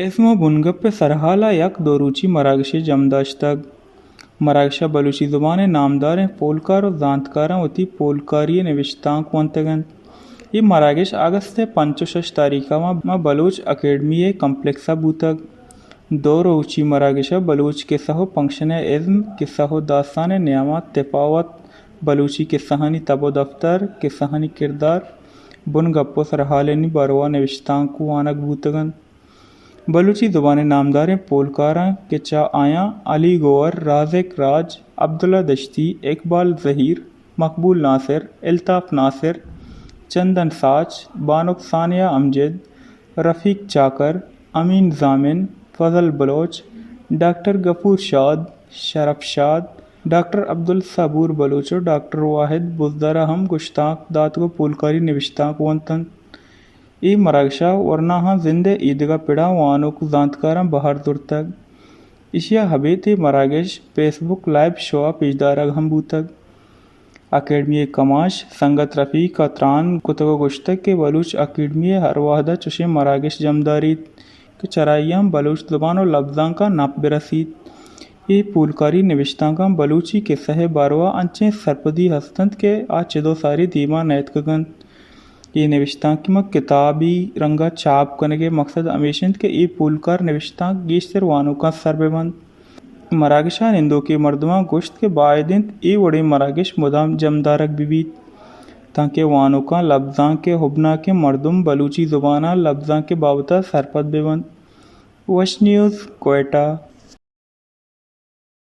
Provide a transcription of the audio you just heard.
ازم ءُ بنگپ ءِ سرحال ءَ یک دو روچی مراگشے جم داشتگ۔ مراگش ءَ بلوچی زبان ءِ نامداریں پولکار ءُ زانتکاراں وتی پولکاری ءِ نبشتانک ونتگ اَنت۔ اے مراگش اگست ءِ پنچ ءُ شش تاریخ ءَ ماں، ماں بلوچ اکیڈمی ءِ کمپلیکس ءَ بوتگ۔ دو روچی مراگش ءَ بلوچ کسہ ءُ فنکشن ءِ ازم، کسہ ءُ داستان ءِ نیام ءَ تپاوت، بلوچی کسہانی تب ءُ دفتر، کسہانی کردار، بنگپ ءُ سرحالانی باروا نبشتانک وانگ بوتگ اَنت۔ بلوچی زبان ءِ نامداریں پولکاراں کہ چہ آیاں علی گوہر، رازق راج، عبداللہ دشتی، اقبال زہیر، مقبول ناصر، الطاف ناصر، چندن ساچ، بانک ثانیہ امجد، رفیق چاکر، امین ضامن، فضل بلوچ، ڈاکٹر غفور شاد، شرف شاد، ڈاکٹر عبدالصبور بلوچ ءُ ڈاکٹر واحد بزدار ءَ ہم گشتانک داتگ ءُ پولکاری نبشتانک ونت اَنت۔ اے مراگش ءَ ورناہاں زند ءِ ایدگہ پڑاں وانوک ءُ زانتکاراں بہر زرتگ۔ ایشی ءَ ابید اے مراگش فیس بک لائیو شو ءَ پیش دارگ ہم بوتگ۔ اکیڈمی ءِ کماش سنگت رفیق ءَ تران کتگ ءُ گوشتگ کہ بلوچ اکیڈمی ءَ ہر وہد ءَ چشیں مراگش جم داریت کہ چرایاں بلوچ زبان ءُ لبزانک ءَ نپ بہ رسیت۔ اے پولکاری نبشتانکاں بلوچی کسہ ءِ باروا انچیں سرپدی ہست اَنت کہ آ چد ءُ ساری دیما نیتکگ اَنت۔ اے نبشتانک ماں کتابی رنگ ءَ چاپ کنگ ءِ مقصد ہمیش اِنت کہ اے پولکار نبشتانک گیشتر وانوکاں سر بہ بنت۔ مراگش ءَ نندوکیں مردماں گوشت کہ باید اِنت اے وڑیں مراگش مدام جمدارگ بہ بیت، تانکہ وانوکاں لبزانک ءِ ہبناکیں مردم بلوچی زبان ءَ لبزانک ءِ بابت ءَ سرپد بہ بنت۔ وش نیوز، کوئٹہ۔